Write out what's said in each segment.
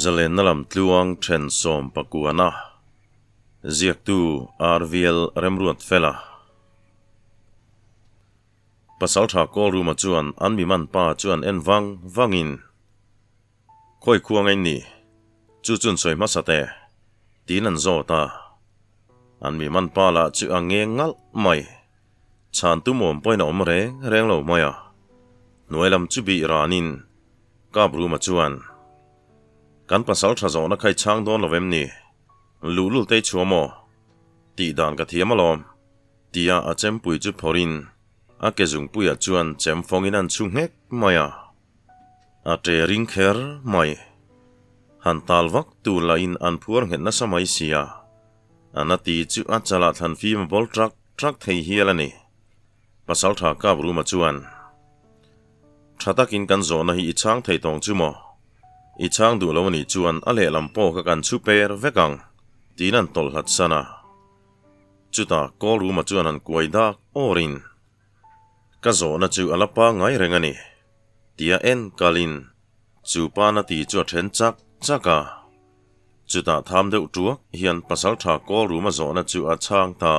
Zalenna lam tluang then sawm pakuana ziaktu RVL Remruatfela. Pasaltha Kawlruma chuan an mi man pa chuan en vang vangin, Khawi khuang a in ni? Chu chun sawi hmasa teh, tiin an zawt a. An mi man pa lah chu a ngeng ngalh mai. Chhan tum awm pawhin a awm reng reng lo mai a. Hnuai lam chu bih ranin Kapruma chuan, Kan pasal tha zawhna kha i chhang dawn lo em ni? Luhlul te i chhuah maw? Tih dan ka thiam alawm, tia a chempui chu phawrhin a ke zungpuiah chuan chem fawngin an chhu nghek mai a. A ṭe ring kher mai. Han tal vak tur lahin an phuar nghet nasa mai sia. A na ti chu a chalah thlan fim a bawl ṭak ṭak thei hial a ni. Pasalṭha Kapruma chuan, Ṭha takin kan zawhna hi i chhang thei tawng chu maw? I chhang duh lo a nih chuan a lehlam pawh kha kan chhu per vek ang, tiin an tawlh hlat san a. Chutah Kawlruma chuan an kuai dak awrin, Ka zawhna chu a la pangngai reng a ni, tia en kalin chu pa na ti chu a then chak chak a. Chutah tham deuh tuak hian pasalṭha Kawlruma zawhna chu a chhang ta.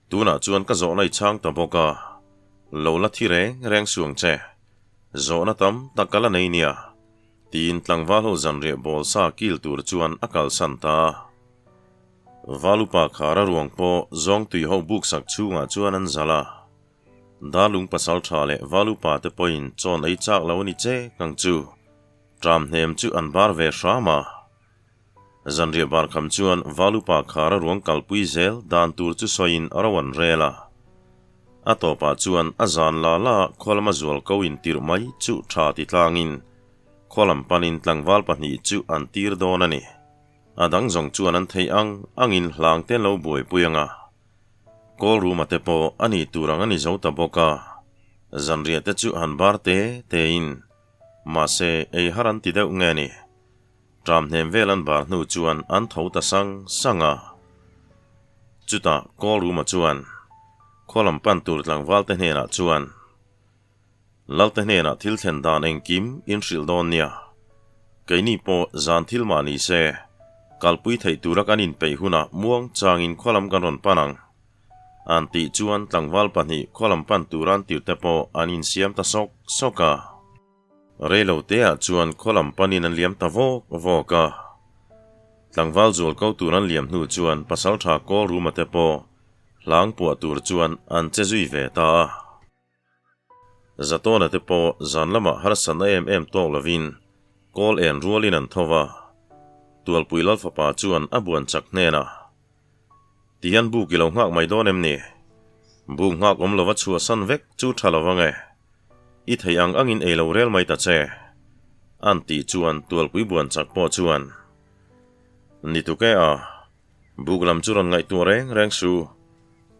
Tunah chuan ka zawhna i chhang ta bawk a, lo la thi reng reng suang che. Zawhna tam tak ka la nei nia, tiin tlangval ho zanriah bawl sa kil tur chuan a kalsan ta. Valupa khara ruang pawh zawngtui ho buk sak chhungah chuan an zalh a. Darlung pasal tha leh Valupa te pawhin chawn ei chak lo a ni che kang chu tram hnem chu an bar ve hram a. Zanriah bar kham chuan Valupa khara ruang kalpui zel dan tur chu sawiin ro an rel a. A tawpah chuan a zan la la khualama zual ko intirh mai chu tha ti tlangin khualam panin tlangval pahnih chu an tir dawn a ni. A dang zawng chuan an theih ang angin hlang te lo buaipui ang a. Call room-a te pawh a nih tur ang a ni zo ta bawk a. Zanriah te chu han bar te tein, mahse ei har an ti deuh nge ni. Tram hnem vel an bar hnu chuan an tho ta sang sang a. Chutah call room-a chuan khaw lam pan tur tlangval te hnenah chuan, Lalte hnenah thil thlen dan engkim in hrilh dawn nia. Keini pawh zan thil mah ni se, kalpui theih tura kan inpeih hunah muang changin khaw lam kan rawn pan ang. An tih chuan tlangval pahnih khaw lam pan tura an tirhte pawh an insiam ta sawk sawk a. Reilo teah chuan khaw lam panin an liam ta vawk vawk a. Tlangval zual ko tur an liam hnu chuan pasaltha Kawlruma te pawh hlang puah tur chuan an che zui ve ta a. Zatawna te pawh zan lamah harsatna em em tawk lovin kawl en rualin an tho va, Tualpui Lalfapa chuan a buan chak hnenah, Tihian buk i lo nghak mai dawn em ni? Buk nghak awm lova chhuahsan vek chu tha lo vang e. I theih ang angin ei lo rel mai ta che. An tih chuan Tualpui buan chak pawh chuan, Ni tuk e a, buk lam chu rawn ngaihtuah reng reng su.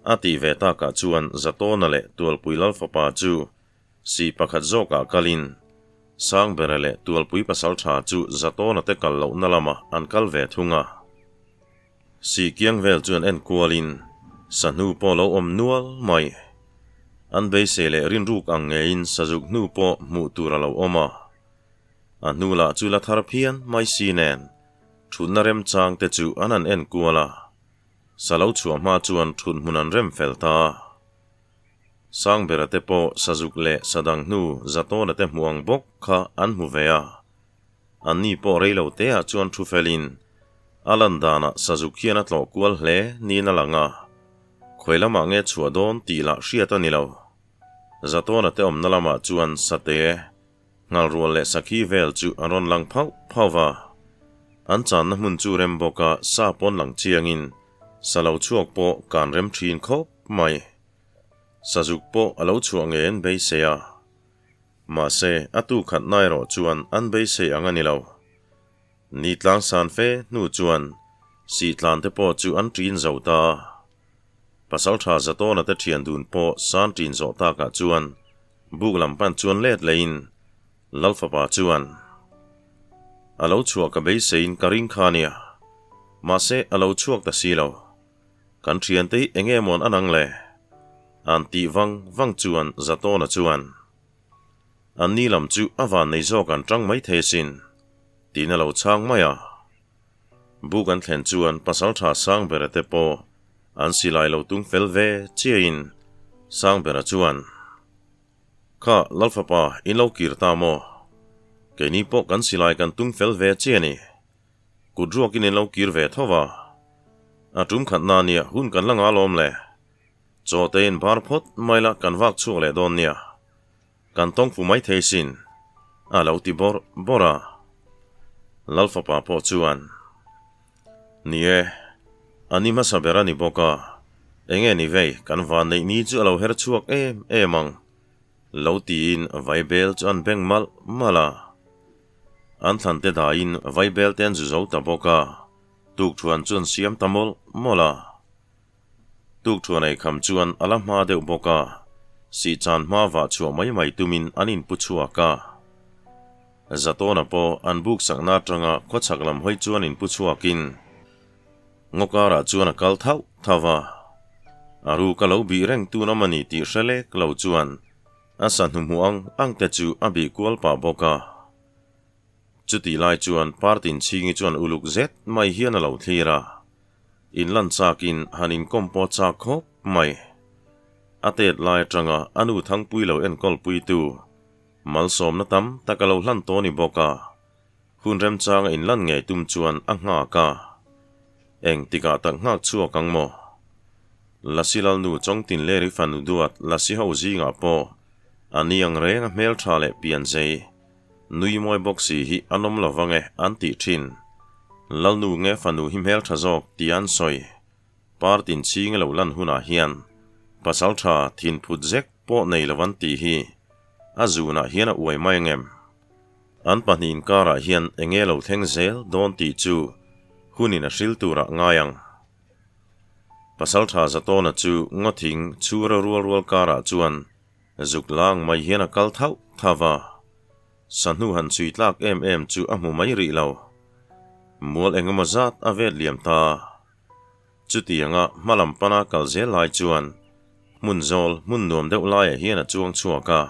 A tih ve takah chuan Zatawna leh Tualpui Lalfapa chu si pakhat zawkah kalin Sangbera leh Tualpui Pasaltha chu Zatawna te kal lohna lamah an kal ve thung a. Si kiang vel chu an en kualin sahnu pawh lo awm nual mai. An beisei leh rinruk ang ngeiin sazuk hnu pawh hmuh tur a lo awm a. A hnu lah chu la thar phian mai si nen thutna remchang te chu an han en kual a. Sa lo chhuah hma chuan thut hmun an rem fel ta. Sangbera te pawh sazuk leh sadang hnu Zatawna te hmu ang bawk kha an hmu ve a. Anni pawh rei lo te ah chuan thu felin a lan danah sazuk hian a tlawh kual hle niin a lang a. Khawi lamah nge chhuah dawn tih lah hriat a ni lo. Zatawna te awmna lamah chuan sate, Nghalrual leh sakhi vel chu an rawn lang phauh phauh va. An channa hmun chu rem bawka sa pawn lang chiangin sa lo chhuak pawh kan rem thin khawp mai. Sazuk pawh a lo chhuah ngei an beisei a. Mahse, a tu khat na erawh chuan an beisei ang a ni lo. Ni tlang san fe hnu chuan sih tlan te pawh chu an ṭin zo ta a. Pasalṭha Zatawna te ṭhian dun pawh san ṭin zawh takah chuan Buk lam pan chuan let leiin Lalfapa chuan, A lo chhuah ka beiseiin ka ring kha nia. Mahse a lo chhuak ta si lo. Kan thiante hi eng nge mawn an ang le? An tih vang vang chuan Zatawna chuan, An ni lam chu a van nei zawk an tang mai thei asin. Tiin a lo chhang mai a. Buk an thlen chuan Pasalṭha Sangbera te pawh an silai lo tung fel ve chiahin Sangbera chuan, Kha Lalfapa in lo kir ta maw? Keini pawh kan silai kan tung fel ve chiah a ni. Kut ruakin in lo kir ve tho va. A tum khat na nia hun kan la ngal awm le. Chaw te in bar phawt mai la kan vak chhuak leh dawn nia. Kan tawng fu mai thei sin, a lo ti bawrh bawrh a. Lalfapa pawh chuan, Ni e, a ni hmasa ber a ni bawk a, enge ni vei kan van neih ni chu a lo her chhuak em em ang, lo tiin vaibel chu an beng malh malh a. An thlan te daiin vaibel te an zu zo ta bawk a, tukthuan chu an siam ta mawlh mawlh a. Tukthuan ei kham chuan a la hma deuh bawk a, sihchan hma vah chhuah mai mai tumin an inpu chhuak a. Zatawna pawh an buk sakna atanga khawchhak lam hawi chuan inpu chhuakin ngaw karah chuan a kal thauh thauh a. A ruk a lo bih reng tun awm a ni tih hre lek lo chuan a sa hnuhmuh ang ang te chu a bih kual pah bawk a. Chutih lai chuan Partin chhingi chuan uluk zet mai hian a lo thlir a. In lan chakin han inkawm pawh chak khawp mai. A tet lai atanga a nu Thangpui lo enkawl puitu malsawmna tam tak a lo hlan tawh ni bawk a, hun remchanga in lan ngei tum chuan a nghak a. Eng tikah tak nghak chhuak ang maw? Lasi Lalnu Chawngtinleri fanu duat Lasi ho zingah pawh a ni ang reng a hmeltha leh pianzei Nui mawi bawk si hi an awm lo vang e an tih thin. Lalnu nge fanu hi hmeltha zawk tih an sawi. Partin chhing lo lan hunah hian pasal tha thin phut zek pawh nei lo an tih hi a zunah hian a uai mai angem? An pahnihin karah hian enge lo thleng zel dawn tih chu hunin a hril turah ngai ang. Pasal tha Zatawna chu ngawthing chhura rual rual karah chuan Zuk lang mai hian a kal thauh thauh a, sahnu han chhui tlak em em chu a hmu mai rih lo. Mual eng emaw zat a vet liam ta. Chutianga hma lam pana kal zel lai chuan hmun zawl hmun nuam deuh laiah hian a chuang chhuak a.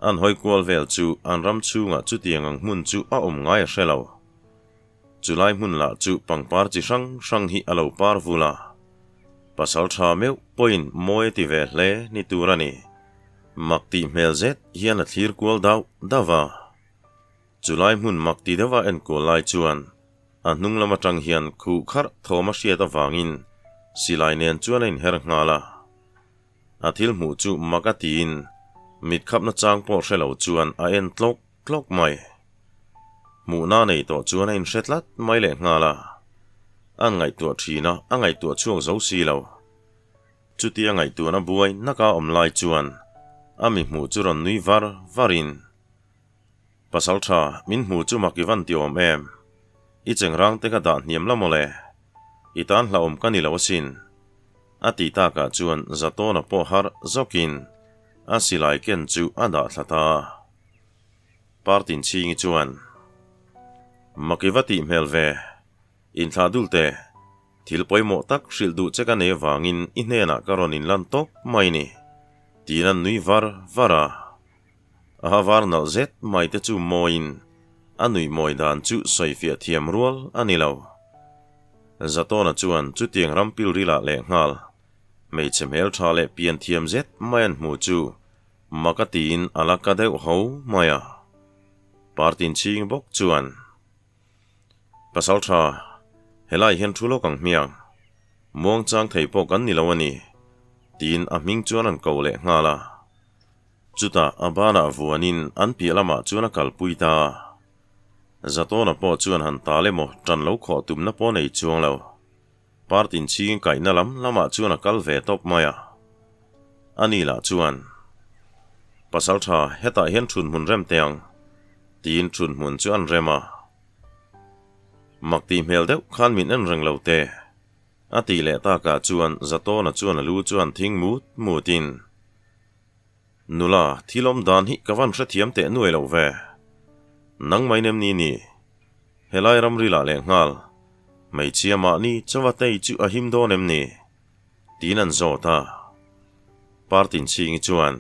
An hawi kual vel chu an ram chhungah chutiang ang hmun chu a awm ngai a hre lo. Chulai hmun lah chu pangpar chi hrang hrang hi a lo par vul a. Pasal tha meuh pawhin mawi a ti ve hle ni tur a ni. Mak tih hmel zet hian a thlir kual dauh dauh a. Chulai hmun mak ti deuha enkual lai chuan a hnung lam atang hian khuh kharh thawm a hriat avangin silai nen chuan a inher nghal a. A thil hmuh chu mak a tiin mitkhapna chang pawh hre lo chuan a en tlawk tlawk mai. Hmuhna nei tawh chuan a inhre tlat mai leh nghal a. An ngaihtuah thin a, a ngaihtuah chhuak zo si lo. Chutia ngaihtuahna buai naka awm lai chuan a mi hmuh chu rawn nui var varin, Pasal tha, min hmu chu mak i van ti awm em? I chengrang te ka dah hniam la mawle. I tan hlauhawm ka ni lo asin. A tih takah chuan Zatawna pawh harh zawkin a silai ken chu a dah thla ta. Partin chhingi chuan, Maki va tih hmel ve, inthlah dul teh, thil pawimawh tak hrilh duh che ka nei avangin i hnenah ka rawn inlan tawp mai ni, tiin an nui var var a. A ha var nalh zet mai te chu mawiin a nuih mawi dan chu sawifiah thiam rual a ni lo. Zatawna chuan chutiang ram pilrilah lehnghal hmeichhe hmeltha leh pian thiam zet mai an hmu chu Maka tiin a la ka deuh ho mai a. Partin chhing bawk chuan, Pasal tha, helai hian thu lawk ang hmiang. Muang chang thei pawh kan ni lo a ni, tiin a hming chuan an ko leh nghal a. Chutah a banah vuanin an piah lamah chuan a kalpui ta a. Zatawna pawh chuan han tal emaw tan lo khawh tumna pawh nei chuang lo. Partin chhing kaihna lam lamah chuan a kal ve tawp mai a. Ani lah chuan, Pasal tha, hetah hian thun hmun rem teh ang, tiin thun hmun chu an rem a. Mak tih hmel deuh khan min en reng lo teh, a tih leh takah chuan Zatawna chuan a lu chu an thing mut mutin, Nula, thil awm dan hi ka van hrethiam teh nuai lo ve. Nang mai nem ni ni? Helai ramrilah lehnghal, hmeichhia mahni chawa tei chu a him dawn em ni? Tiin an zawt a. Partin chhingi chuan,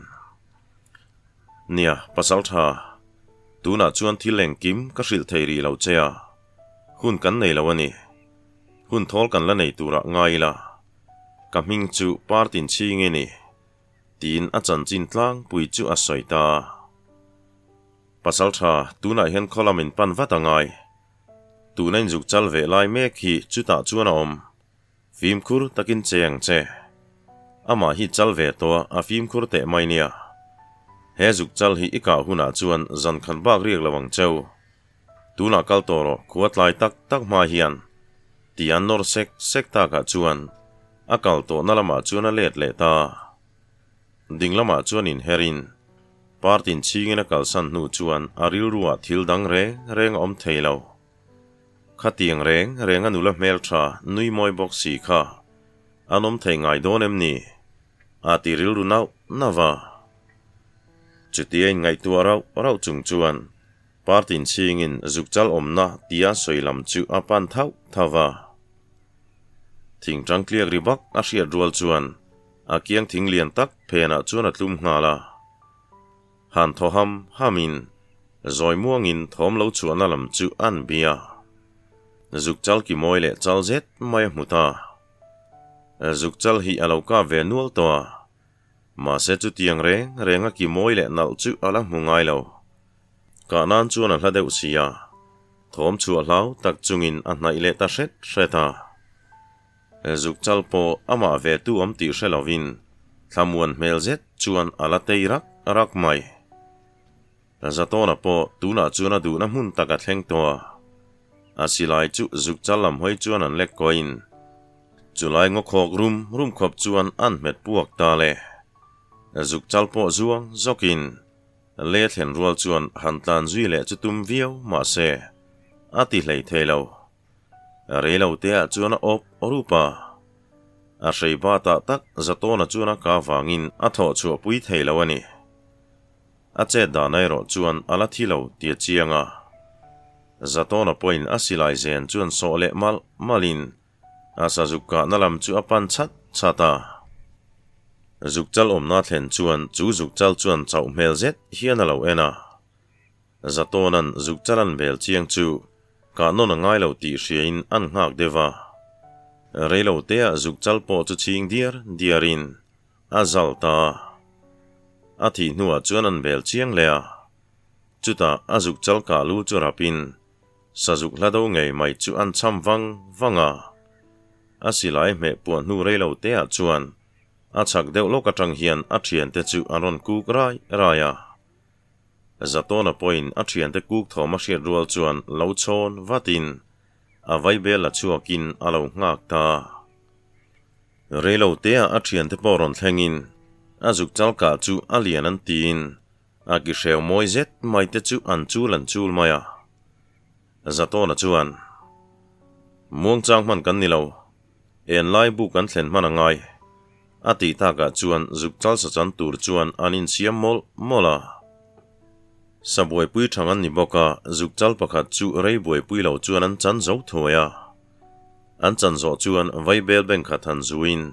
Nia, pasal tha. Tunah chuan thil engkim ka hrilh thei rih lo che a, hun kan nei lo a ni. Hun thawl kan la nei turah ngai ila, ka hming chu Partin Chhing i ni, tiin a chanchin tlangpui chu a sawi ta a. Pasaltha, tunah hian khaw lam in pan vat a ngai. Tuna inzuk chal ve lai mek hi chutah chuan a awm. Fimkhur takin che ang che. Amah hi chal ve tawh a, a fimkhur teh mai nia. He zuk chal hi i kah hunah chuan zan khat bak riak lo ang cheu. Tunah kal tawh rawh, khua tlai tak tak hma hian. Ti an nawr sek sek takah chuan a kal tawhna lamah chuan a let leh ta. Ding lamah chuan inherin partin chhingin a kalsan hnu chuan a rilruah thil dang reng reng a awm thei lo. Khatiang reng reng a nula hmeltha nui mawi bawk si kha an awm thei ngai dawn em ni? A ti rilru nauh nauh a. Chutia inngaihtuah rauh rauh chung chuan partin chhingin zukchal awmna tia sawi lam chu a pan thauh thauh va. Thingtang tliak ri bak a hriat rual chuan a kiang thing lian tak phenah chuan a tlum nghal a. Han thaw ham hamin zawi muangin thawm lo chhuahna lam chu an bia. Zuk chal ki mawi leh chal zet mai a hmu ta. Zuk chal hi a lo kap ve nual tawh a, mahse chutiang reng reng a ki mawi leh nalh chu a la hmu ngai lo. Kah nan chuan a hla deuh si a, thawm chhuah hlau tak chungin a hnaih leh ta hret hret a. Zuk chal pawh amah ve tu awm tih hre lovin thlamuan hmel zet chuan a la tei rak rak mai. Zatawna pawh tunah chuan a duhna hmun tak a thleng tawh a, a silai chu zuk chal lam hawi chuan an lek kawiin chulai ngaw khawk rum rum khawp chuan an hmet puak ta le. Zuk chal pawh zuang zawkin le thlen rual chuan han tlan zui leh chu tum viau mahse a ti hlei thei lo. Reilo te ah chuan a awp rup a, a hrei batah tak Zatawna chuan a ka vangin a thawh chhuah pui thei lo a ni. A chet dan erawh chuan a la thi lo ti a chiang a. Zatawna pawhin a silai zen chuan sawh leh malh malhin a sazuk kahna lam chu a pan chat chat a. Zukchal awmna thlen chuan chu zukchal chuan chauh hmel zet hian a lo en a. Zatawna'n zukchal an bel chiang chu Kah nawn a ngai lo tih hriain an nghak deuh a. Reilo teah zuk chal pawh chu chhing diar diarin a zal ta a. A thih hnuah chuan an bel chiang leh a. Chutah a zuk chal kah lu chu rapin sazuk hla do ngei mai chu an cham vang vang a. A silai hmeh puah hnu reilo teah chuan a chhak deuh lawk atang hian a thiante chu an rawn kuk rai rai a. Zatawna pawhin a thiante kuk thawm a hriat rual chuan lo chhawn vatin a vaibel la chhuakin a lo nghak ta. Reilo teah a thiante pawh rawn thlengin a zuk chal kah chu a lian an tiin a ki hreu mawi zet mai te chu an chul an chul mai a. Zatawna chuan, Muangchang hman kan ni lo, en lai buk kan thlen hman a ngai. A tih takah chuan zuk chal sa chan tur chuan an insiam mawlh mawlh a. Sa buaipui thang an ni bawk a, zuk chal pakhat chu rei buaipui lo chuan an chan zo thuai a. An chan zawh chuan vaibel beng khat han zuin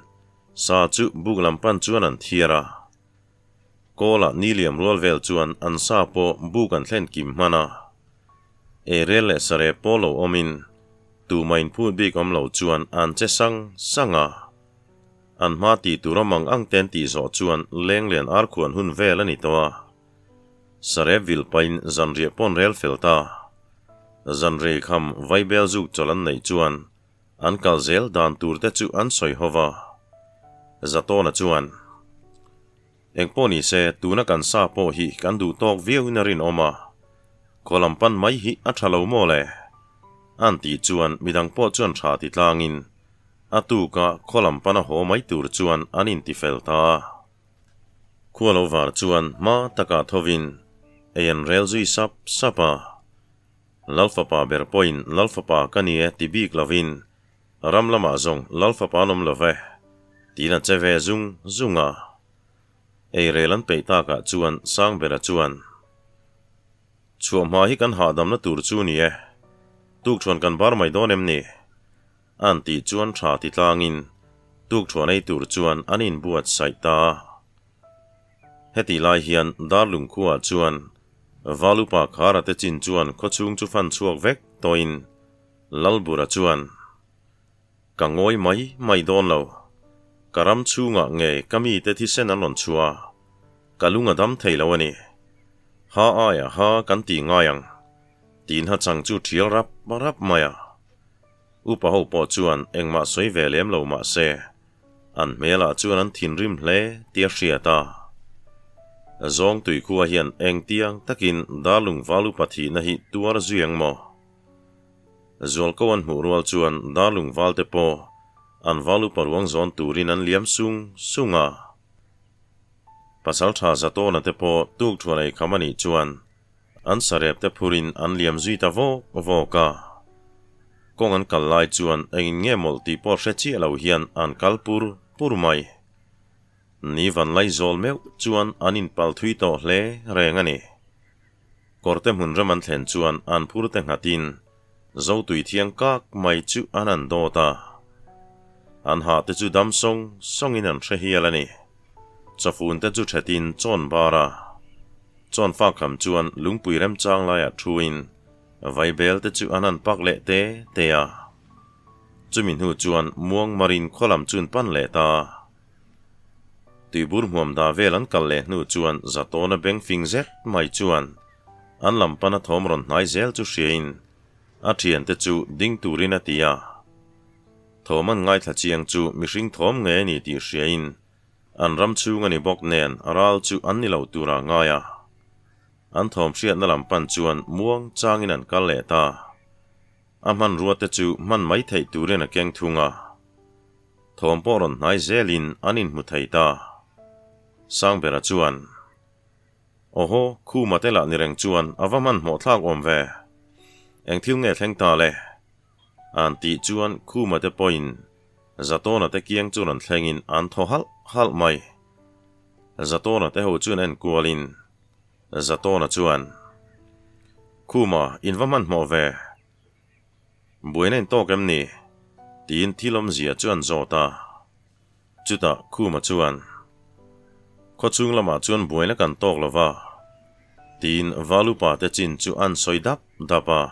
sa chu buk lam pan chuan an thiar a. Kawla ni liam rual vel chuan an sa pawh buk an thlen kim hman a. Eirel leh sare pawh lo awmin tumah inphut bik awm lo chuan an che sang sang a. An hma tih tur awm ang ang ten tih zawh chuan lenglen ar khuan hun vel a ni tawh a. Sarep vil pahin zanriah pawn rel fel ta. Zanrei kham vaibel zuk chawlh an neih chuan an kal zel dan tur te chu an sawi ho va. Zatawna chuan, Engpawh ni se, tuna kan sa pawh hi kan duh tawk viauin a rinawm a, khaw lam pan mai hi a tha lo maw le? An tih chuan midang pawh chuan tha ti tlangin A tuka khaw lam pana haw mai tur chuan an intifel ta a. Khua lo var chuan hma takah thovin ei an rel zui sap sap a. Lalfapa ber pawhin Lalfapa ka ni e ti bik lovin ram lamah zawng Lalfapa an awm lo ve tiin a che ve zung zung a. Ei rel an peih takah chuan Sangbera chuan, Chhuah hma hi kan hahdamna tur chu ni e, tukṭhuan kan bar mai dawn em ni? An tih chuan tha ti tlangin tukṭhuan ei tur chuan an inbuatsaih ta a. Hetih lai hian Darlung khuaah chuan Valupa Khara te chin chuan khawchhung chu fan chhuak vek tawhin Lalbura chuan, Ka ngawi mai mai dawn lo. Ka ram chhungah nge ka mite thisen an rawn chhuah a, ka lung a dam thei lo a ni. Ha aia ha kan ti ngai ang, tiin ha chang chu thial rap rap mai a. Upa ho pawh chuan engmah sawi ve lem lo mah se, an hmelah chuan an thinrim hle tih a hriat a. Zawngtui khua hian engtiang takin Darlung Val upa thihna hi tuar zui ang maw? Zualko an hmuh rual chuan Darlung Val te pawh an Val upa ruang zawn turin an liam sung sung a. Pasaltha Zatawna te pawh tukthuan ei kham a nih chuan An sarep te phurin an liam zui ta vawk vawk a. Kawng an kal lai chuan engin nge mawlh tih pawh hre chiah lo hian an kal pur pur mai. Ni van lai zawl meuh chuan an inpal thui tawh hle reng a ni. Kawrte hmun rem an thlen chuan an phur te nghatin Zotui thiang kak mai chu an han dawt a. An hah te chu dam sawng sawngin an hre hial a ni. Chawfun te chu thetin chawn bar a. Chawn fak kham chuan lungpui remchang laiah thuin vaibel te chu an han pak leh te te a. Chumi hnu chuan muang marin khaw lam chun pan leh ta. Tuibur hmuam dah vel an kal leh hnu chuan Zatawna beng fing zet mai chuan an lam pana thawm rawn hnai zel chu hriain a thiante chu ding turin a ti a. Thawm an ngaithla chiang chu mihring thawm ngei a ni tih hriain an ram chhung a ni bawk nen ral chu an ni lo tura ngai a. An thawm hriatna lam pan chuan muang changin an kal leh ta. A hmanrua te chu hman mai theih turin a keng thung a. Thawm pawh rawn hnai zelin an inhmu thei ta. Sangbera chuan. Awhaw, Khuma te lah ni reng chuan a va hmanhmawh thlak awm ve. Eng thil nge thleng ta le? An tih chuan Khuma te pawhin Zatawna te kiang chu rawn thlengin an thaw halh halh mai. Zatawna te ho chuan en kualin Zatawna chuan, Khuma, in va hmanhmawh ve. Buaina in tawk em ni? Tiin thil awmzia chu an zawt a. Chutah Khuma chuan, Khawchhung lamah chuan buaina kan tawk lo va, tiin Valupa te chin chu an sawi dap dap a.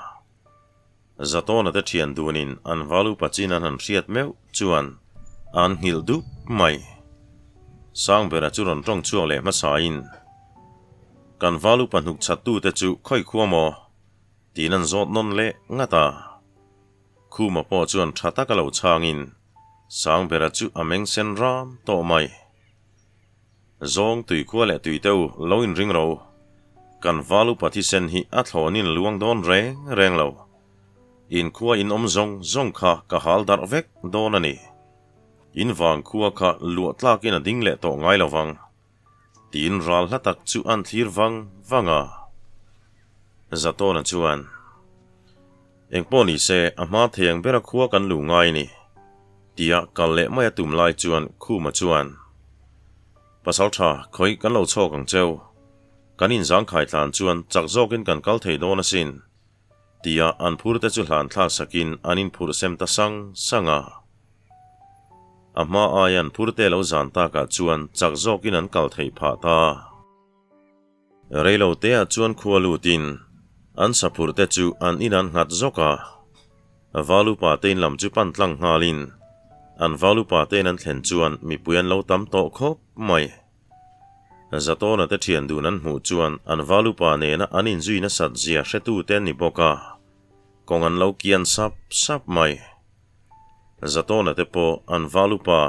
Zatawna te thian dunin an Valupa chin an han hriat meuh chuan an nghilh dup mai. Sangbera chu rawn tawng chhuak leh hmasain, Kan Valupa hnuk chhattute chu khawi khua maw? Tiin an zawt nawn leh ngat a. Khuma pawh chuan tha taka lo chhangin Sangbera chu a meng sen ram tawh mai. Zawng tuikhua leh tui teu lo inring ro. Kan val upa thisen hi a thlawnin luang dawn reng reng lo. Inkhua in awm zawng zawng kha ka hal darh vek dawn a ni. In vangkhua kha luah tlakin a ding leh tawh ngai lo vang. Tiin ral hla tak chu an thlir vang vang a. Zatawna chuan, Engpawh ni se, a hma thei ang bera khua kan luh ngai ni, tia kal leh mai a tum lai chuan Khuma chuan, Pasal tha, khawi kan lo chhawk ang cheu. Kan inzangkhai tlan chuan chak zawkin kan kal thei dawn asin, tia an phur te chu hlan thlak sakin an inphurh sem ta sang sang a. A hma aia an phur te lo zan takah chuan chak zawkin an kal theih phah ta. Reilo teah chuan khua lutin an saphurh te chu an in an nghat zawk a. Valupa te in lam chu pan tlang nghalin an valupa te in an thlen chuan mipui an lo tam tawh khawp mai. Zatawna te thian dun an hmuh chuan an valupa nena an inzui nasat zia hretu te an ni bawk a, kawng an lo kian sap sap mai. Zatawna te pawh an valupa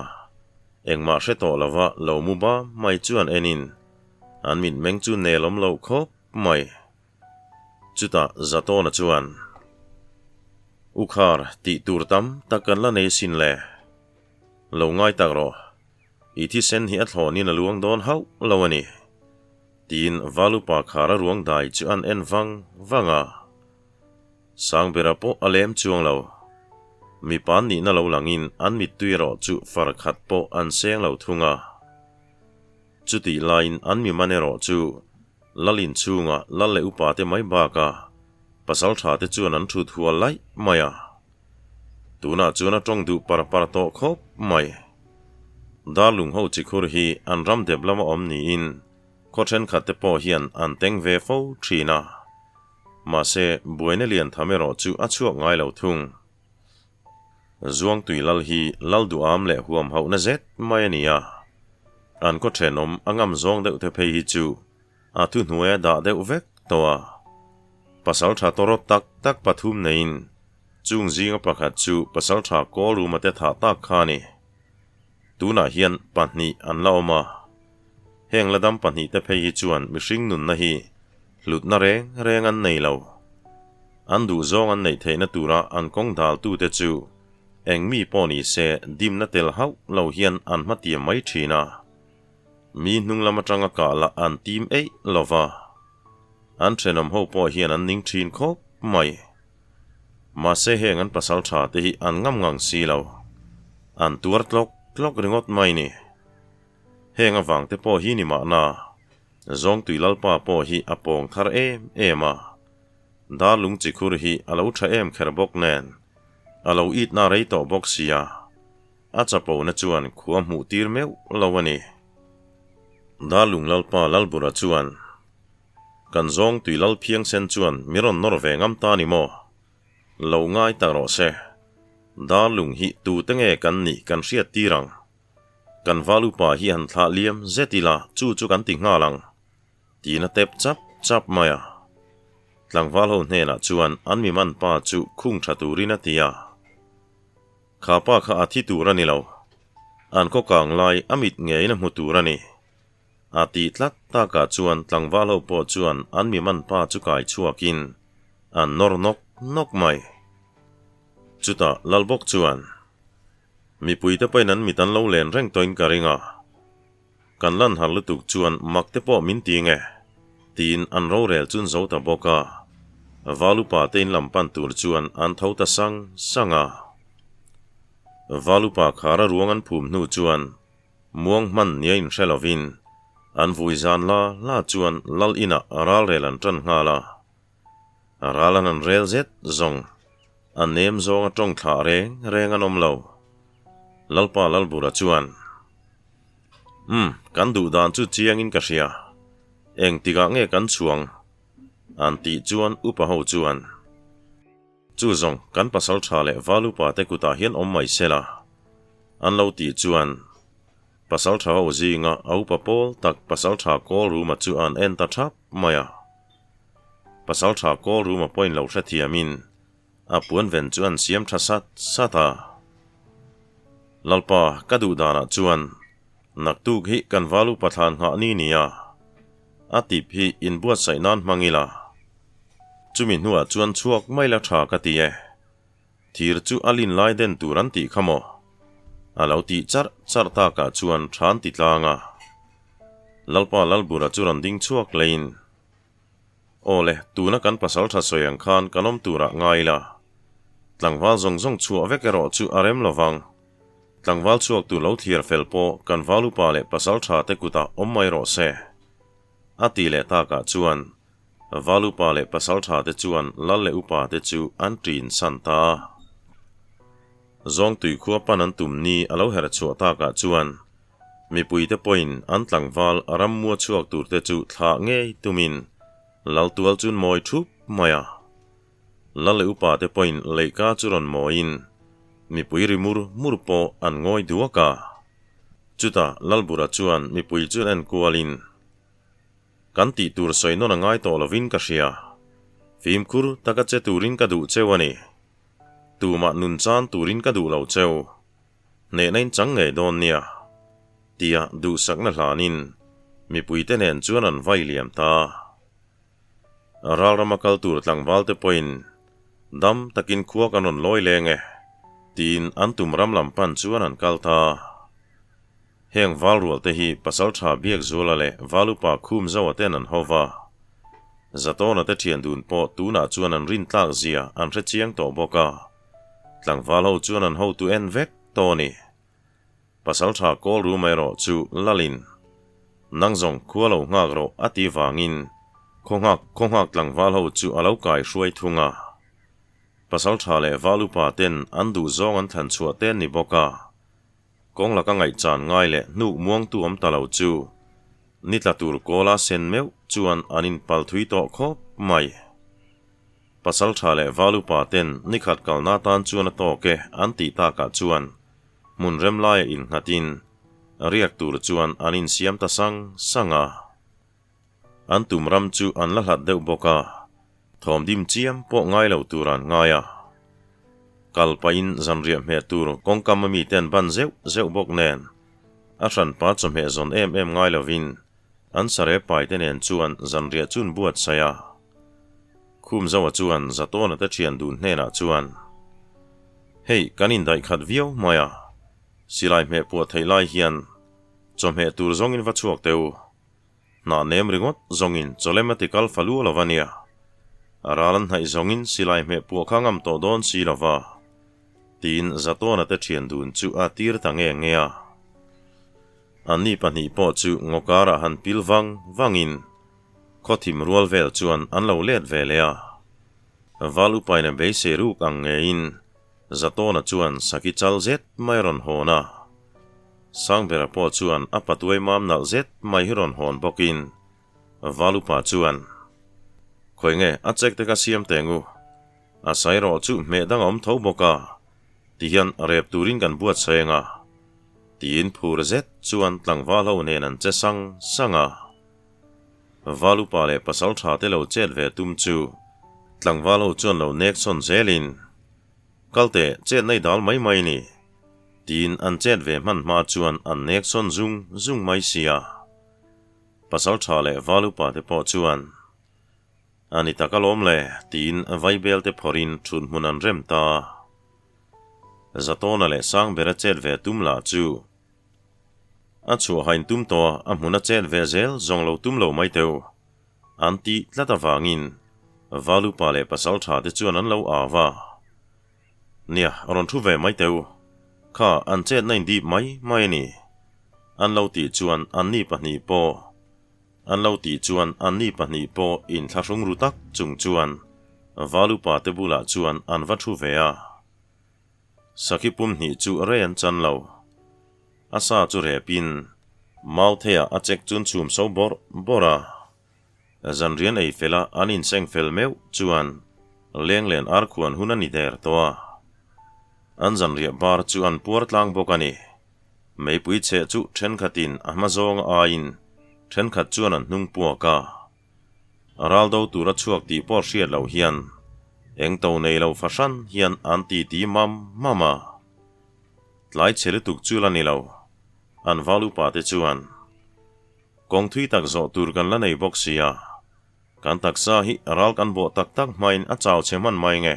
engmah hre tawh lova lo mu bam mai chu an enin an mitmeng chu nel awm loh khawp mai. Chutah Zatawna chuan, U Khar, tih tur tam tak kan la nei sin le. Lo ngai tak rawh. I thisen hi a thlawnin a luang dawn hauh lo a ni, tiin Valupa Khara ruang dai chu an en vang vang a. Sangbera pawh a lem chuang lo. Mipa an nihna lo langin an mittui erawh chu far khat pawh an seng lo thung a. Chutih laiin an mi man erawh chu Lal inchhunga Lal leh upa te mai bakah pasal tha te chuan an thut hual laih mai a. Tunah chuan a tawng duh par par tawh khawp mai. Darlung ho chikhur hi an ram dep lama awm niin. Khaw thenkhat te pawh hian an teng ve fo thin a. Mahse, buaina lian tham erawh chu a chhuak ngai lo thung. Zuangtui lal hi lal duham leh huam hauhna zet mai a ni a. An khaw thenawm a ngam zawng deuh te phei hi chu a thuhnuai a dah deuh vek tawh a. Pasaltha tawrawt tak tak pathum neiin chung zinga pakhat chu pasaltha Kawlruma te thah tak kha a ni. Tunah hian pahnih an la awm a. Heng la dam pahnihte phei hi chuan mihring nunna hi hlutna reng reng an nei lo. An duhzawng an neih theihna tura an kawng daltute chu eng mi pawh ni se dimna tel hauh lo hian an hmatiam mai thin a. Mi hnung lam atanga kah lah an tim eih lo va. An thenawm ho pawh hian an ning thin khawp mai. Mahse heng an pasal tha te hi an ngam ngang si lo. An tuar tlawk tlawk ringawt mai ni. Heng avang te pawh hi ni mahna, Zawngtui Lalpa pawh hi a pawng thar em em a. Darlung chikhur hi a lo tha em kher bawk nen, a lo itna rei tawh bawk sia. A chapona chuan khua hmuh tir meuh lo a ni. Darlung Lalpa Lalbura chuan, Kan Zawngtui Lal phiangsen chuan mi rawn nawr ve ngam ta ni maw? Lo ngai tak rawh se. Darlung hi tute nge kan nih kan hriat tir ang. Kan val upa hi han thlah liam zet ila chu chu kan ti nghal ang, tiin a tep chap chap mai a. Tlangval ho hnenah chuan an mi man pa chu khung tha turin a ti a. Kha pa kha a thi tur a ni lo. An khaw kang lai a mit ngeiin a hmu tur a ni. A tih tlat takah chuan tlangval ho pawh chuan an mi man pa chu kai chhuakin an nawr nawk nawk mai. Chutah Lalbawk chuan. Mipuite pawhin an mit an lo len reng tawhin ka ring a, kan lan har lutuk chuan mak te pawh min ti nge? tiin an rorel chun zo ta bawk a, Valupa te in lam pan tur chuan an tho ta sang sang a. Valupa khara ruang an phum hnu chuan muang hman nia inhre lovin an vui zan la la chuan lal inah ralrel an tan nghal a. A ral an han rel zet zawng, a nem zawnga tawng thlah reng reng an awm lo. Lalpa Lalbura chuan, Umm, kan duh dan chu chiangin ka hria. Eng tikah nge kan chhuang? An tih chuan upa ho chuan, Chu zawng, kan pasal tha leh val upa te kutah hian awm mai se la. An lo tih chuan, pasal tha ho zinga a upa pawl tak pasal tha Kawlruma chu an en ta thap mai a. Pasalṭha call room a pawhin lo hrethiamin a puan ven chu an siam ṭha sat sat a. Lalpa, ka duh danah chuan naktuk hi kan val upa thlan nghah ni nia, a tip hi inbuatsaih nan hmang ila, chumi hnuah chuan chhuak mai la ṭha ka ti e. Thir chu a lin lai den tur an tih kha maw? A lo tih charh charh takah chuan ṭhan ti tlang a. Lalpa Lalbura chu rawn ding chhuak leiin, Aw le, tuna kan pasal ṭha sawi ang khan kan awm turah ngai ila. Tlangval zawng zawng chhuah vek erawh chu a rem lovang. Tlangval chhuak tur lo thlir fel pawh kan val upa leh pasal ṭha te kutah awm mai rawh se. A ti leh takah chuan Val upa leh pasal ṭha te chuan lal leh upa te chu an ṭin san ta a. Zawngtui khua pan an tum ni a lo herh chhuah takah chuan Mipuite pawhin an tlangval rammua chhuak turte chu thlah ngei tumin lal tual chun mawi thup mai a. Lal leh upate pawhin leihka chu rawn mawiin mipui ri mur mur pawh an ngawi duak a. Chutah Lalbura chuan mipui chu en kualin, Kan tih tur sawi nawn a ngai tawh lovin ka hria. Fimkhur taka che turin ka duh cheu a ni. Tumah nun chan turin ka duh lo cheu. Hnehna in chang ngei dawn nia, tia duhsakna hlanin mipuite nen chuan an vai liam ta. Ralrama kal tur tlangvalte pawhin dam takin khua kan rawn lawi leng e, tiin an tum ram lam pan chuan an kal ta. Heng valrualte hi Pasaltha Biakzuala leh Valupa Khumzoa ten an ho va. Zatawna te thian dun pawh tunah chuan an rintlak zia an hre chiang tawh bawk a. Tlangval ho chuan an hotu en vek tawh a ni. Pasaltha Kawlruma erawh chu Lalin, Nang zawng khua lo nghak rawh a ti vangin khaw nghak khaw nghak tlangval ho chu a lo kai hruai thung a. Pasaltha leh val upa ten an duh zawng an thlan chhuah te an ni bawk a. Kawng laka ngaihchan ngai leh hnuk muangtu awm ta lo chu. Ni tla tur kawla sen meuh chuan an inpal thui tawh khawp mai. Pasaltha leh Valupa ten ni khat kalna tan chuan a tawk e an tih takah chuan hmun rem laia innghatin riak tur chuan an insiam ta sang sang a. An tum ram chu an la hlat deuh bawk a, thawm dim chiam pawh ngai lo tur an ngai a. Kal pahin zanriah hmeh tur kawngkam a miten ban zeuh zeuh bawk nen a hranpa chawhmeh zawn em em ngai lovin an sare paite nen chuan zanriah chu an buatsaih a. Khumzaua chuan Zatawna te thian dun hnenah chuan, Hei, kan indaih khat viau mai a, silai hmeh puah theih lai hian chawhmeh tur zawngin va chhuak teh u. Hnah nem ringawt zawngin chawlem a ti kal fa lu lo a nia. A ral an hnaih zawngin silai hmeh puah kha ngam tawh dawn si lo va, tiin Zatawna te thian dun chu a tir ta nge nge a. Anni pahnih pawh chu ngaw karah han pil vang vangin Khawthim rual vel chuan an lo let ve leh a. Val upaina beisei ruk ang ngeiin Zatawna chuan saki chal zet mai rawn hawn a. Sangbera pawh chuan a patuai mam nalh zet mai hi rawn hawn bawkin Val upa chuan, Khawi nge a chek te ka siam teng u. A sai rawh chu hmeh dang a awm tho bawk a, tihian rep turin kan buatsaih ang a. Tiin phur zet chuan tlangval ho nen an che sang sang a. Val upa leh pasal tha te lo chet ve tum chu tlangval ho chuan lo nek sawn zelin, Kal teh, chet nei dal mai mai ni, tiin an chet ve hman hma chuan an nek sawn zung zung mai sia. Pasal tha leh val upa te pawh chuan, A ni tak alawm le, tiin vaibel te phawrhin thut hmun an rem ta. Zatawna leh Sangbera chet ve tum lah chu A chhuah hain tum tawh a, a hmun a chet ve zel zawng lo tum lo mai teuh. An tih tlat avangin Valupa leh Pasaltha te chuan an lo au a. Nia, rawn thu ve mai teuh. Kha, an chetna in dip mai mai a ni. An lo tih chuan anni pahnih pawh an lo tih chuan anni pahnih pawh inthlahrung ru tak chung chuan Valupa te bulah chuan an va thu ve a. Sakhi pum hnih chu rei an chan lo. A sa chu repin Mautheiah a chek chun chhum so bawrh bawrh a. Zanrian ei fel a an inseng fel meuh chuan lenglen ar khuan hun a ni der tawh a. An zanriah bar chu an puar tlang bawk a ni. Meipui chheh chu thenkhatin a hma zawnga aiin thenkhat chuan an hnung puak a. A ral do tur a chhuak tih pawh hriat loh hian eng to nei lo fahran hian an ti ti mam mam a. Tlai chhe lutuk chu la ni lo, an val upa te chuan kawng thui tak zawh tur kan la nei bawk sia, kan taksa hi ral kan bawh tak tak hmain a chau chhe hman mai nge?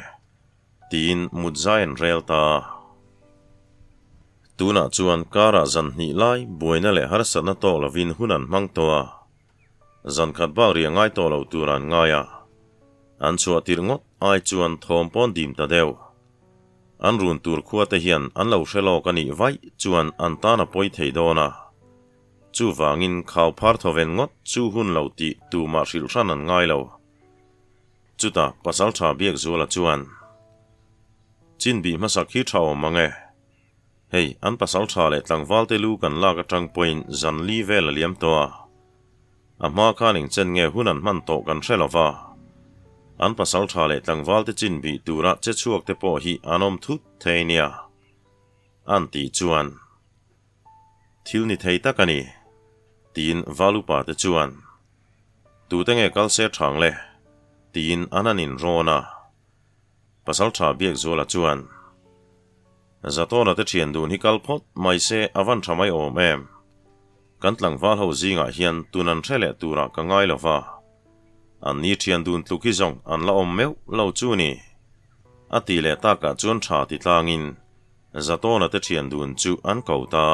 Tiin mut zai an rel ta a. Tunah chuan karah zan hnih lai buaina leh harsatna tawk lovin hun an hmang tawh a. Zan khat bak riah ngai tawh lo tur an ngai a, an chhuah tirh ngawt ai chuan thawm pawn dim ta deuh. An run tur khua te hian an lo hre lawk a nih vaih chuan an tan a pawi thei dawn a. Chuvangin khau phar thawven ngawt chu hun lo tih tumah hrilh hran an ngai lo. Chutah Pasaltha Biakzuala chuan, Chin bih hmasak hi tha awm ang e. Hei, an pasal tha leh tlangvalte lu kan lak atang pawhin zan li vel a liam tawh a. A hma khan engchen nge hun an hman tawh kan hre lo va. An pasal tha leh tlangvalte chin bih tura che chhuak te pawh hi an awm thut thei nia. An tih chuan, Thil ni thei tak a ni, tiin Valupa te chuan, Tute nge kal se thang le? tiin an han inrawn a. Pasal tha Biakzuala chuan, Zatawna te thian dun hi kal phawt mai se a van tha mai awm em? Kan tlangval ho zingah hian tun an hre leh turah ka ngai lo va, an ni thian dun tluk hi zawng an la awm meuh lo chu ni. A ti leh takah chuan tha ti tlangin Zatawna te thian dun chu an ko ta.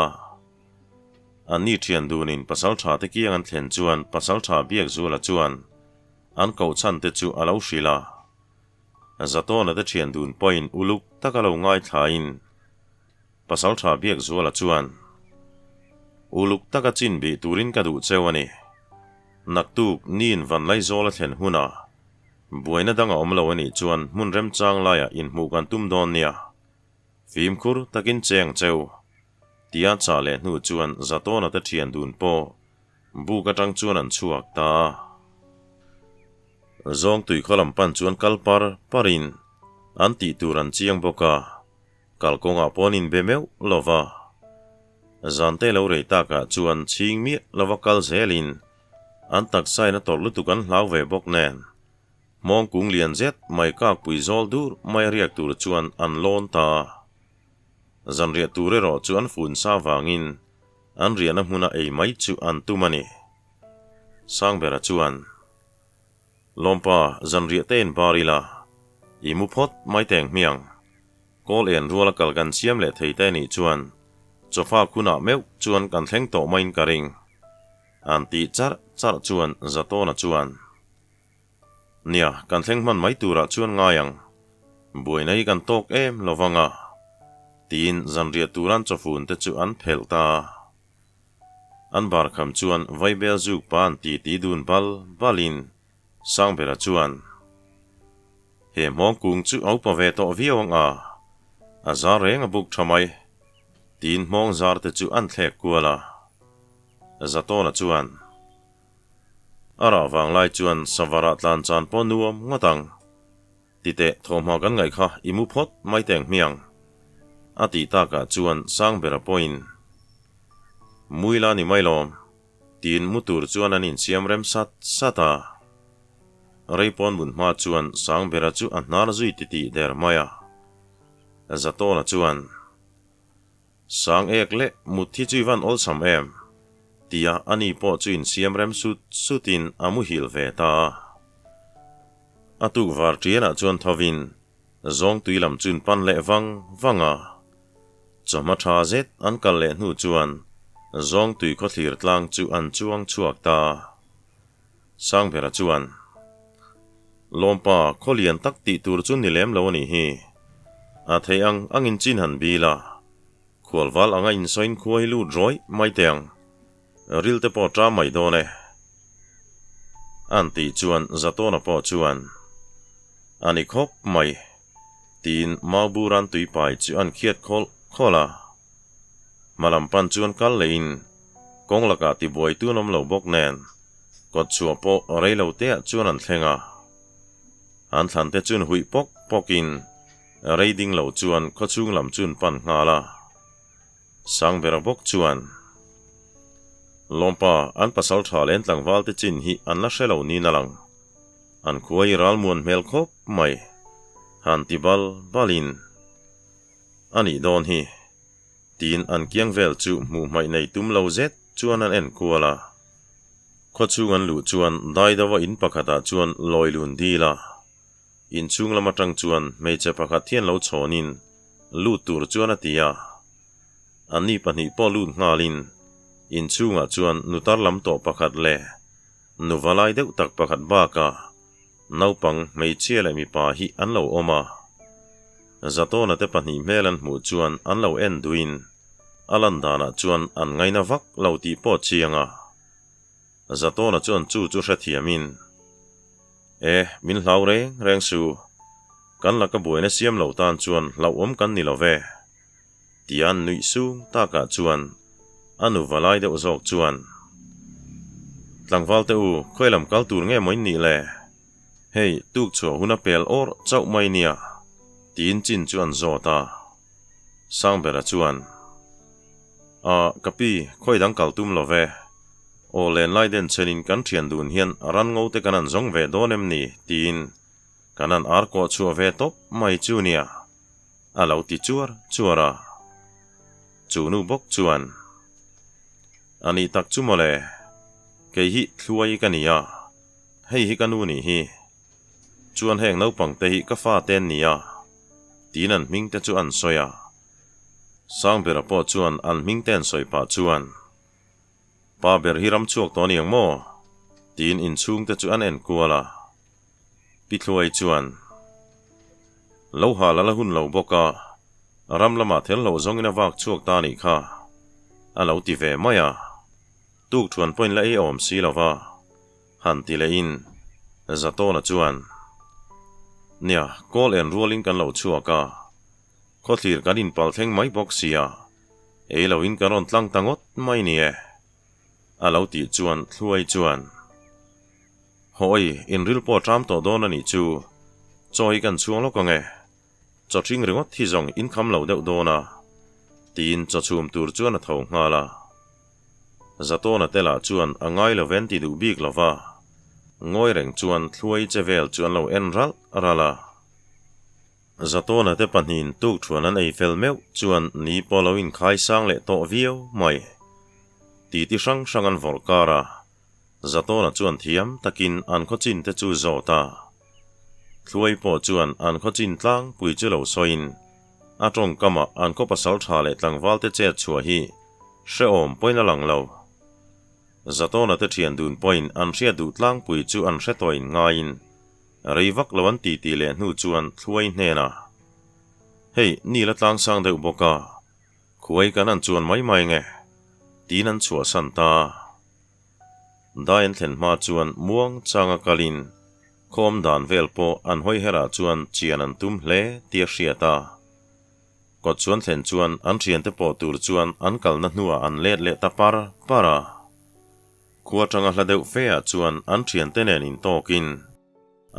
An ni thian dunin pasal tha te kiang an thlen chuan pasal tha Biakzuala chuan an koh chhan te chu a lo hrilh a. Zatawna te thian dun pawhin uluk taka lo ngaithlain Pasaltha Biakzuala chuan, Uluk taka chin bih turin ka duh cheu a ni. Naktuk niin Vanlaizawla thlen hunah buaina dang a awm lo a nih chuan hmun remchang laiah inhmuh kan tum dawn nia. Fimkhur takin cheng cheu, tia chah leh hnu chuan Zatawna te thian dun pawh. Buk atang chuan an chhuak ta a. Zawngtui khaw lam pan chuan kal par parin an tih tur an chiang bawk a, kalkawngah pawh an inbe meuh lo va. Zante lo rei takah chuan chhing miah lova kal zelin an taksain a tawrh lutuk an hlau ve bawk nen. Hmawng kung lian zet mai kakpui zawl dur mai a riak tur chuan an lawn ta a. Zanriah tur erawh chu an fun sa vangin an riahna hmuna ei mai chu an tum a ni. Sangbera chuan, Lawmpa, zanriah te in bar ila, i mu phawt mai teng hmiang. Kawl en ruala kal kan siam leh thei te nih chuan chawfak hunah meuh chuan kan thleng tawh maiin ka ring. An tih charh charh chuan Zatawna chuan, Nia, kan thleng hman mai turah chuan ngai ang. Buaina hi kan tawk em lo vang a, tiin zanriah turan chawfun te chu an phelh ta a. An bar kham chuan vaibel zuk pa an ti ti dun bal balin Sangbera chuan, He hmawng kung chu a upa ve tawh viau ang a, a zar reng a buk tha mai, tiin hmawng zar te chu an thlek kual a. Zatawna chuan, A rah vang lai chuan savarah tlan chan pawh nuam ngawt ang. Titeh, thawhhma kan ngaih kha i mu phawt mai teng hmiang. A tih takah chuan Sangbera pawhin, Muila ni mai lawm, tiin mu tur chuan an insiam rem sat sat a. Reipawn mun hma chuan Sangbera chu a hnar zui titih der mai a. Zatawna chuan. Sang ek leh mut hi chu i van awlsam em? Tia ani pawh chu insiam rem sut sutin a muhil ve ta a. A tukvar ṭianah chuan thovin Zawngtui lam chun pan leh vang vang a. Chawhma ṭha zet an kal leh hnu chuan Zawngtui khawthlir tlang chu an chuang chhuak ta a. Sangbera chuan, Lawmpa, khaw lian tak tih tur chu ni lem lo a nih hi. A theih ang angin chin han bil a, khualval anga insawiin khua hi lut rawih mai teh ang. Ril te pawh ṭam mai dawn e. An tih chuan Zatawna pawh chuan, A ni khawp mai, tiin Mauburan tuipai chu an khiat khawlh khawlh a. Hmalam pan chuan kal lehin kawng lakah tibuai tun awm lo bawk nen kawt chhuah pawh rei lo teah chuan an thleng a. An thlan te chun huih pawk pawkin rei ding lo chuan khawchhung lam chun pan nghal a. Sangbera bawk chuan Lawmpa an pasal tha len tlangval te chin hi an la hre lo niin a lang. An khua hi ralmuan hmel khawp mai. Han ti bal balin. A nih dawn hi. Tiin an kiang vel chu hmuh hmaih nei tum lo zet chuan an en kual a. Khawchhung an luh chuan Daidova in pakhatah chuan lawi lun dil a. Inchhung lam atang chuan hmeichhe pakhat hian lo chhawnin lut tur chuan a ti a. Anni pahnih pawh lut nghalin inchhungah chuan nutar lam tawh pakhat leh nuva lai deuh tak pakhat bakah Naupang, hmeichhia leh mipa hi an lo awm a. Zatawna te pahnih hmel an hmuh chuan an lo en duhin a lan danah chuan an ngaina vak lo tih pawh chiang a. Zatawna chuan chu chu hrethiamin, E, min hlau reng reng su. Kan laka buaina siam lo tan chuan hlauhawm kan ni lo ve. Tia an nuih sung takah chuan a nu valai deuh zawk chuan, Tlangval te u, khawi lam kal tur nge maw in nih le? Hei, tuk chhuah hun a pel awr chauh mai nia, tiin chin chu an zawt a. Sangbera chuan, A, ka pi, khawi dang kal tum lo ve. Aw lenlai den chenin kan thian dun hian ran ngo te kan an zawng ve dawn em ni? tiin kan an ar kawh chhuah ve tawp mai chu nia. A lo ti chuar chuar a. Chu nu bawk chuan, A nih tak chu mawle, kei hi Thluai ka ni a, hei hi ka nu nih hi. Chuan heng naupang te hi ka fa te an ni a, tiin an hming te chu an sawi a. Sangbera pawh chuan an hming te an sawi pah chuan, Pa ber hi ram chhuak tawh a ni ang maw? tiin inchhung te chu an en kual a. Pi Thluai chuan, Lo hal a la hun lo bawk a, ram lamah thel hlauh zawngin a vak chhuak ta anih kha, a lo ti ve mai a. Tuk thuan pawhin la ei awm si lo va, han ti lehin Zatawna chuan, Nia, kawl en rualin kan lo chhuak a, khawthlir kan inpal thleng mai bawk sia, ei loin kan rawn tlang ta ngawt mai ni e. A lo tih chuan Thluai chuan, Hawi, in ril pawh a ṭam tawh dawn a nih chu. Chaw hi kan chhuang lawk ang e. Chaw ṭhing ringawt hi zawng in kham lo deuh dawn a, tiin chaw chhum tur chuan a tho nghal a. Zatawna te lah chuan a ngai lo ven ti duh bik lo va, ngawi reng chuan Thluai che vel chu an lo en ralh ralh a. Zatawna te pahnihin tuk thuan an ei fel meuh chuan ni pawh lo inkhai sang leh tawh viau mai. Titi hrang hrang an vawrh kar a, Zatawna chuan thiam takin an khaw chin te chu zawt a. Thluai pawh chuan an khaw chin tlangpui chu lo sawiin, a tawngkamah an khaw pasal tha leh tlangval te chet chhuah hi hrehawm pawhin a lang lo. Zatawna te thian dun pawhin an hriat duh tlangpui chu an hre tawhin ngaiin rei vak lo an titi leh hnu chuan Thluai hnenah, Hei, ni la tlangsang deuh bawk a, Khuai kan han chuan mai mai nge? Tiin an chhuahsan ta. Dai an thlen hma chuan muang changa kalin khawm dan vel pawh an hawi herah chuan chian an tum hle tih a hriat a. Kawt chuan thlen chuan an thiante pawh tur chuan an kalna hnuah an let leh ta par par a. Khua tanga hla deuh fe ah chuan an thiante nen intawkin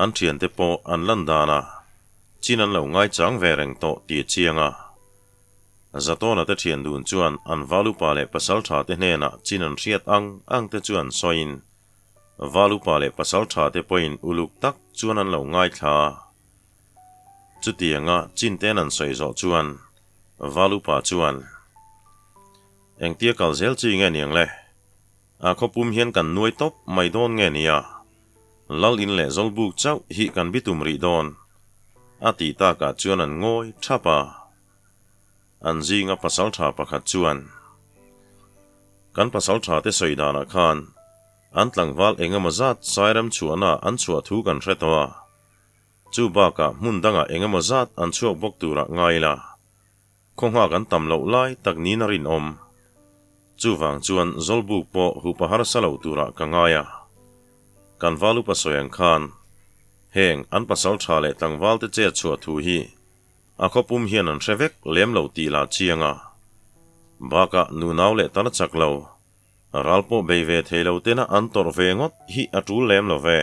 An thiante pawh an lan danah chin an lo ngaichang ve reng tawh tih a chiang a. Zatawna te thian dun chuan an valupa leh pasaltha te hnenah chin an hriat ang ang te chu an sawiin valupa leh pasaltha te pawhin uluk tak chuan an lo ngaithla a. Chutianga chin ten an sawi zawh chuan valupa chuan, Engtia kal zel chi nge niang le? A khawpum hian kan nuai tawp mai dawn nge nia? Lal in leh Zawlbuk chauh hi kan bitum rih dawn, a tih takah chuan an ngawi thap a. An zinga pasaltha pakhat chuan, Kan pasaltha te sawi danah khan an tlangval eng emaw zat Sairam chhuahnaah an chhuah thu kan hre tawh a, chu bakah hmun dangah eng emaw zat an chhuak bawk turah ngai ila. Khaw nghak an tam loh lai tak niin a rinawm. Chuvang chuan Zawlbuk pawh hupa harsa lo turah ka ngai a. Kan val upa sawi ang khan, heng an pasal tha leh tlangval te chet chhuah thu hi a khawpum hian an hre vek lem lo tih lah chiang a. Bakah nunau leh tal chak lo, ral pawh bei ve thei lo tena an tawrh ve ngawt hi a tul lem lo ve.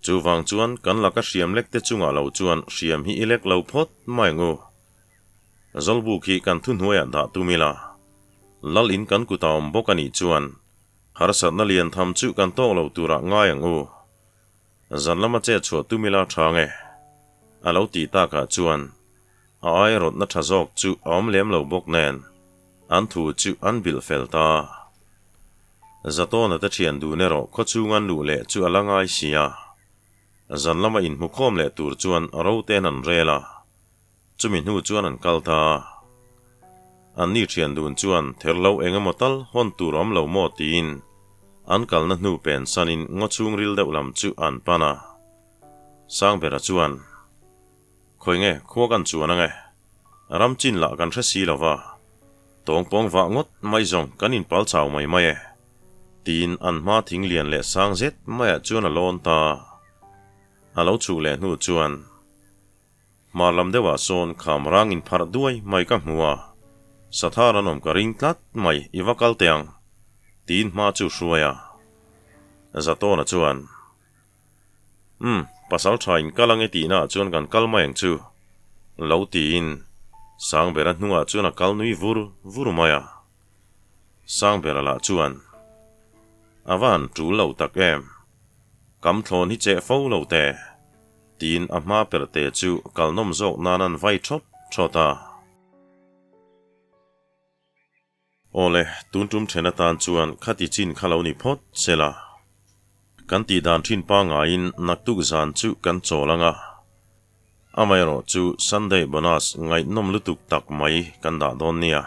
Chuvang chuan kan laka hriam lek te chungah lo chuan hriam hi i lek lo phawt mai ang u. Zawlbuk hi kan thuhnuaiah dah tum ila, Lal in kan kut a awm bawk a nih chuan harsatna lian tham chu kan tawk lo turah ngai ang u. Zan lama chet chhuah tum ila tha nge? A lo tih takah chuan a aia rawtna tha zawk chu a awm lem lo bawk nen an thu chu an bilh fel ta. Zatawna te thian dun erawh khawchhung an luh leh chu a la ngai si a, zan lama inhmukhawm leh tur chuan ro te'n an rel a, chumi hnu chuan an kal ta. Anni thian dun chuan therhlo eng emaw tal hawn tur awm lo maw tiin an kalna hnu pen sanin ngaw chhungril deuh lam chu an pan a. Sangbera chuan, Khawi nge khua kan chuan ange? Ram chin lah kan hre si lo va, tawng pawng vah ngawt mai zawng kan inpal chau mai mai e, tiin an hma thing lian leh sang zet maiah chuan a lawn ta. A lo chhuh leh hnu chuan hmar lam deuhah sawn kham rang inpharh duai mai ka hmu a, Sathar an awm ka ring tlat mai, i va kal teh ang, tiin hma chu hruai a. Zatawna chuan. Umm, pasal tha in kal ange tihna ah chuan kan kal mai ang chu, lo tiin Sangbera hnungah chuan a kal nui vur vur mai a. Sangbera lah chuan, A va han tul lo tak em, kam thlawn hi cheh fo lo te, tiin a hma perte chu kal nawm zawk nan an vai thawt thawt a. Awle, tun tum then atan chuan khati chin kha lo ni phawt se la. Kan tih dan thin pangaiin naktuk zan chu kan chawl ang a. Amaherawh chu Sunday bonus ngaihnawm lutuk tak mai kan dah dawn nia.